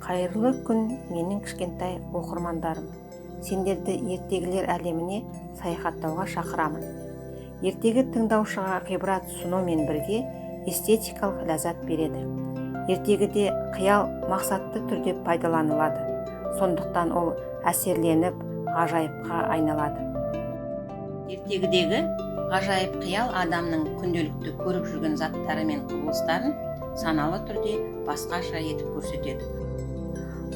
Қайырлы күн, менің кішкентай оқырмандарым! Сендерді ертегілер әлеміне саяхаттауға шақырамын. Ертегі тыңдаушыға ғибрат ұсынумен бірге эстетикалық ләззат береді. Ертегіде қиял мақсатты түрде пайдаланылады, сондықтан ол әсерленіп, ғажайыпқа айналады. Ертегідегі ғажайып қиял адамның күнделікті көріп жүрген заттары мен құбылыстарын саналы түрде басқаша етіп көрсетеді.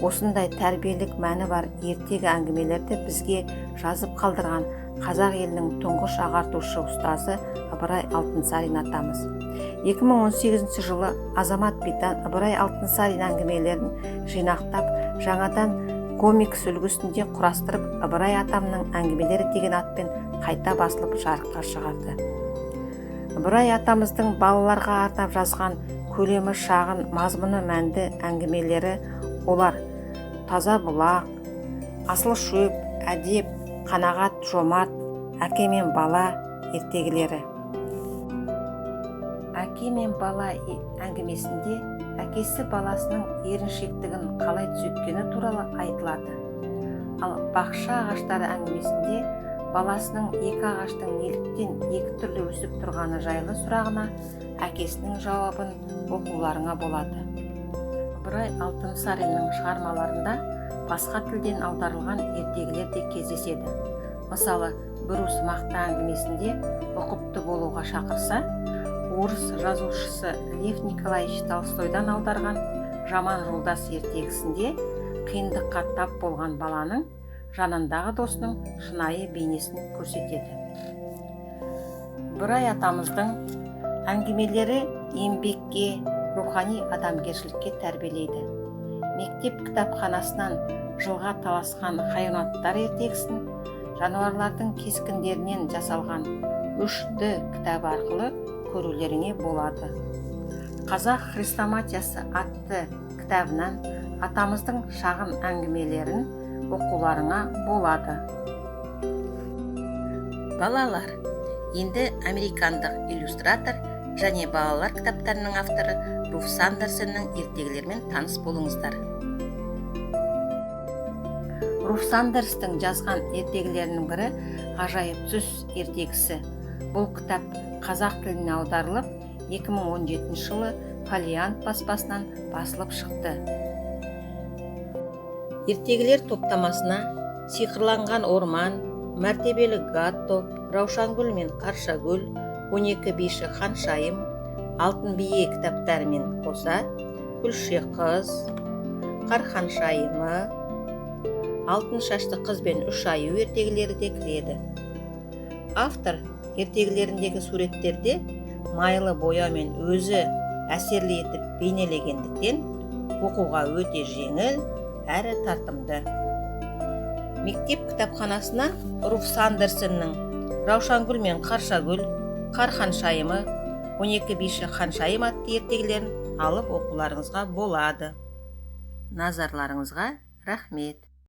Осындай тәрбиелік мәні бар ертегі әңгімелерді бізге жазып қалдырған қазақ елінің тұңғыш ағартушы ұстазы Ыбырай Алтынсарин атамыз. 2018 жылы Азамат Битан Ыбырай Алтынсарин әңгімелерін жинақтап, жаңадан комикс үлгісінде құрастырып, «Ыбырай атамның әңгімелері» деген атпен қайта басылып, жарыққа шығарды. Ыбырай атамыздың балаларға арнап жазған көлемі шағын, мазмұны мәнді әңгімелері, олар: «Таза бұлақ», «Асыл шөп», «Әдеп», «Қанағат», «Жомарт», «Әке мен бала» ертегілері. «Әке мен бала» әңгімесінде әкесі баласының еріншектігін қалай түзеткені туралы айтылады. Ал «Бақша ағаштары» әңгімесінде баласының екі ағаштың неліктен екі түрлі өсіп тұрғаны жайлы сұрағына әкесінің жауабын оқуларыңа болады. Ыбырай Алтынсариннің шығармаларында басқа тілден аударылған ертегілер де кездеседі. Мысалы, «Бір уыс мақта» әңгімесінде ұқыпты болуға шақырса, орыс жазушысы Лев Николаевич Толстойдан аударған «Жаман жолдас» ертегісінде қиындыққа тап болған баланың жанындағы досының шынайы бейнесін көрсетеді. Ыбырай атамыздың әңгімелері еңбекке, рухани адамгершілікке тәрбиелейді. Мектеп кітапханасынан «Жылға таласқан хайуанаттар» ертегісін жануарлардың кескіндерінен жасалған 3D кітабы арқылы көрулеріңе болады. «Қазақ хрестоматиясы» атты кітабынан атамыздың шағын әңгімелерін оқуларыңа болады. Балалар, енді американдық иллюстратор және балалар кітаптарының авторы Руф Сандерсонның ертегілерімен таныс болыңыздар. Руф Сандерстің жазған ертегілерінің бірі — «Ғажайып түс» ертегісі. Бұл кітап қазақ тіліне аударылып, 2017 жылы «Фолиант» баспасынан басылып шықты. Ертегілер топтамасына «Сиқырланған орман», «Мәртебелі Гатто», «Раушангүл мен Қаршагүл», «12 биші ханшайым», «Алтын бие» кітаптарымен қоса «Күлше қыз», «Қар ханшайымы», «Алтын шашты қыз бен үш аю» ертегілері де кіреді. Автор ертегілеріндегі суреттерде майлы бояумен өзі әсерлі етіп бейнелегендіктен, оқуға өте жеңіл әрі тартымды. Мектеп кітапханасынан Руф Сандерсонның «Раушангүл мен Қаршагүл», «Қар ханшайымы», «12 биші ханшайым» атты ертегілерін алып оқуларыңызға болады. Назарларыңызға рахмет!